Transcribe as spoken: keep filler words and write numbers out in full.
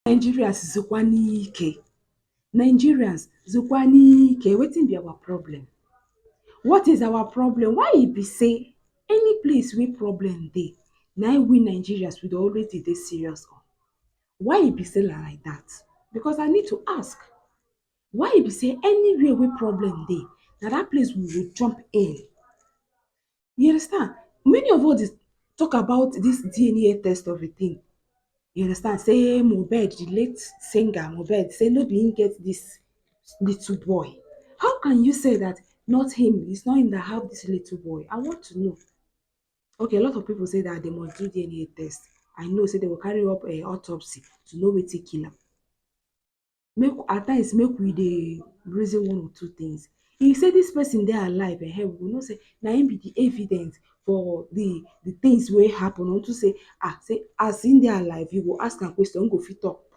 Nigerians zukwa n'ike. Nigerians zukwa n'ike. Wetin be our problem? What is our problem? Why e be say any place wey problem dey, na im we Nigerians we dey always dey dey serious on? Why e be say na like that? Because I need to ask. Why e be say anywhere wey problem dey, na that place we go jump in? You understand? Many of us dey talk about this D N A test of a thing. You understand? Say Mohbad, the late singer Mohbad, say no be him get this little boy. How can you say that not him? It's not him that have this little boy. I want to know. Okay, a lot of people say that they must do D N A test. I know say they will carry up a autopsy to know wetin kill am. Make at times make we dey reason one or two things. If say this person dey alive, eh, we go know say na him be the evidence for the the things wey happen. Unto say, ah, say as him dey alive, you go ask am question, him go fit talk